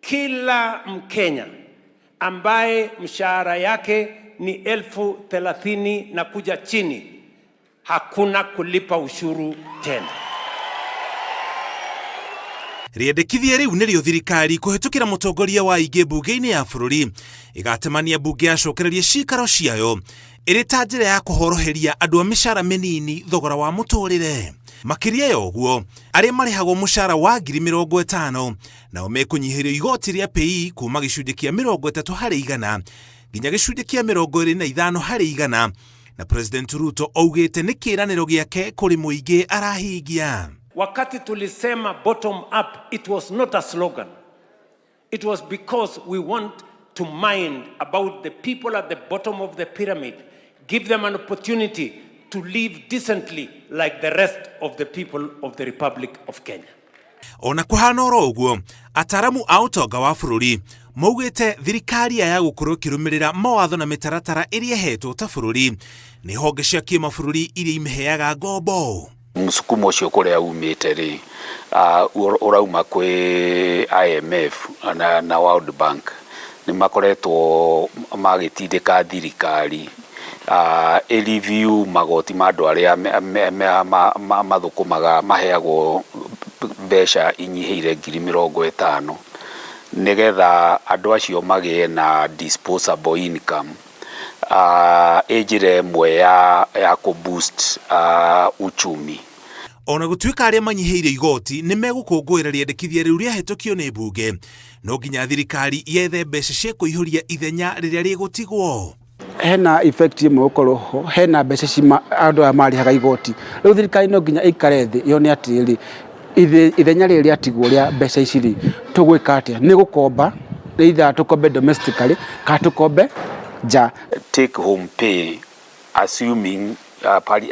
Kila Mkenya ambaye mshahara yake ni 30,000 na kuja chini, hakuna kulipa ushuru tena. Rĩendekithia rĩu nĩrĩo thirikari kũhĩtũkĩra mũtongoria wa aingĩ mbunge-inĩ ya bũrũri ĩgatemania mbunge yacokereria cikaro ciayo ĩrĩ ta njĩra ya kũhoroheria andũ a mĩcara mĩnini thogora wa mũtũrĩre. Makĩria ya ũguo, arĩa marĩhagwo mũcara wa 50,000 nao mekũnyihĩrio igoti rĩa PAYE kuma gĩcunjĩ kĩa 30% nginya gĩcunjĩ kĩa 25%, na President Ruto augĩte nĩ kĩĩranĩro gĩake kũrĩ mũingĩ arahingia. Wakati tulisema bottom up, it was not a slogan. It was because we want to mind about the people at the bottom of the pyramid, give them an opportunity to live decently like the rest of the people of the Republic of Kenya. Ona kũhana oro ũguo, ataramu a ũtonga wa bũrũri maugĩte thirikari ya gũkorwo ĩkĩrũmĩrĩra mawatho na mĩtaratara ĩrĩa ĩhetwo ta bũrũri nĩ honge cia kĩmabũrũri iria imĩheaga ngombo. Mũsukumo ũcio kũrĩa umĩte rĩ, ũrauma kwĩ IMF na World Bank. Nĩ makoretwo magĩtindĩka thirikari ĩ-review magoti ma andũ arĩa mathũkũmaga maheagwo mbeca inyihĩire 50,000, nĩgetha andũ acio magĩe na disposable income, ĩ njĩra ĩmwe ya kũ boost uchumi. Ona gũtuĩka arĩa manyihĩirio igoti nĩ megũkũngũĩra rĩendekithia rĩu rĩahĩtũkio nĩ mbunge, no nginya thirikari yethe mbeca cia kũihũria ithenya rĩrĩa rĩgũtigwo. Hena effect ĩmwe gũkorwo ho hena mbeca cima andũ aya marĩhaga igoti. Rĩu thirikari no nginya ĩikare thĩ yone atĩrĩrĩ, ithenya rĩrĩ rĩatigwo rĩa mbeca ici rĩ, tũgwĩka atĩa? Nĩ gũkomba, either tũkombe domestically kana tũkombe nja. Take home pay, assuming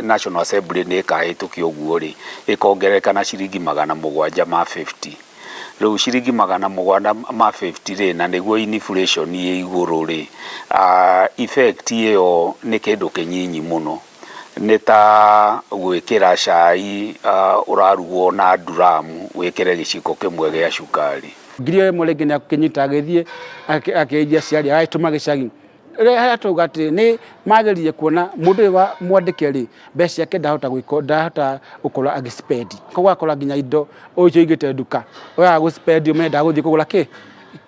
National Assembly nĩ ĩkahĩtũkia ũguo rĩ, ĩkongerereka na ciringi 750. Rĩu ciringi 750 rĩ, na nĩguo inflation ĩ igũrũ rĩ, effect ĩyo nĩ kĩndũ kĩnyinyi mũno. Nĩ ta gwĩkĩra cai ũrarugwo na nduramu wĩkĩre gĩciko kĩmwe gĩa cukari. 1,000 rĩngĩ nĩ akĩnyita agĩthiĩ akĩendia ciari agagĩtũma gĩcagi. Harĩa tauga atĩ nĩ magĩrĩire kuona mũndũ ũyũ wa mwandĩke rĩ, mbeca ciake ndahota gwĩka, ndahota gũkorwo agĩ spend. Koguo akora nginya indo ũcio ũigĩte nduka ũraga gũ spend, ũmenye ndagũthiĩ kũgũra kĩ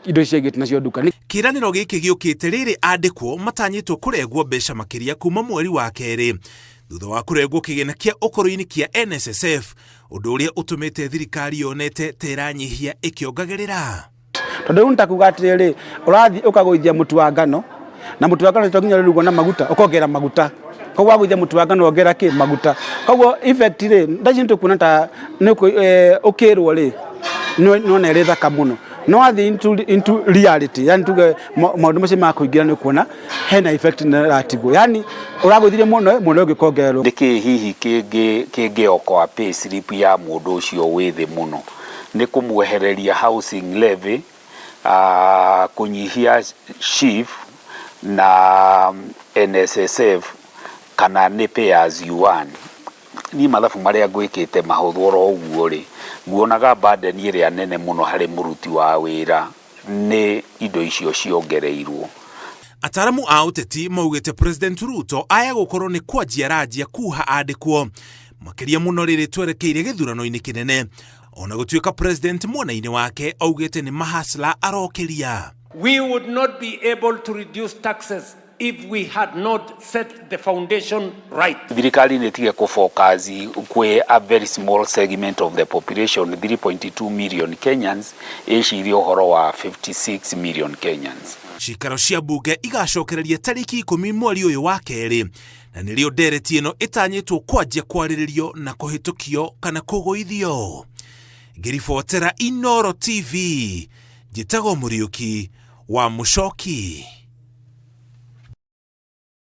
indo icio aigĩte nacio nduka. Kĩĩranĩro gĩkĩ gĩũkĩte rĩrĩ andĩkwo matanyĩtwo kũrengwo mbeca makĩria kuma mweri wa kerĩ thutha wa kũrengwo kĩgĩna kĩa ũkũrũ-inĩ kĩa NSSF, ũndũ ũrĩa ũtũmĩte thirikari yonete ta ĩranyihia ĩkĩongagĩrĩra. Tondũ rĩu nĩtakuga atĩrĩrĩ, ũrathiĩ ũkagũithia mũtu wa ngano, na mũtu wa ngano to nginya ũrugwo na maguta, ũkongerera maguta. Koguo wagũithia mũtu wa ngano wongerera kĩ maguta. Koguo effect rĩ, thaa ici nĩtũkuona ta ũkĩrwo rĩ, nĩwona ĩrĩ thaka mũno, no wathiĩ into reality, yani tuge maũndũ macio makũingĩra, nĩ ũkuona hena effect nene ĩratigwo, yani ũragũithirie mũno mũno ũngĩkongererwo. Nĩkĩ hihi kĩngĩokoa pay slip ya mũndũ ũcio wĩ thĩ mũno? Nĩ kũmwehereria housing levy, kũnyihia SHIF na NSSF, kana nĩ pay as you earn? Niĩ mathabu marĩa ngwĩkĩte mahũthũ oro ũguo rĩ, nguonaga burden ĩrĩa nene mũno harĩ mũruti wa wĩra nĩ indo icio ciongereirwo. Ataramu a ũteti maugĩte President Ruto aya gũkorwo nĩ kwanjia aranjia kuha andĩkwo makĩria mũno rĩrĩ twerekeire gĩthurano-inĩ kĩnene, ona gũtuĩka president mwena-inĩ wake augĩte nĩ mahasla arokĩria. We would not be able to reduce taxes if we had not set the foundation right. Thirikari nĩ tige kũ focus kwĩ a very small segment of the population, 3.2 million Kenyans, ĩcirie ũhoro wa 56 million Kenyans. Cikaro cia mbunge igacokereria tarĩki 10 mweri ũyũ wa kerĩ, na nĩrĩo ndereti ĩno ĩtanyĩtwo kwanjia kwarĩrĩrio na kũhĩtũkio kana kũgũithio. Ngĩribotera Inoro TV, njĩtagwo Mũriũki wa Mũcoki.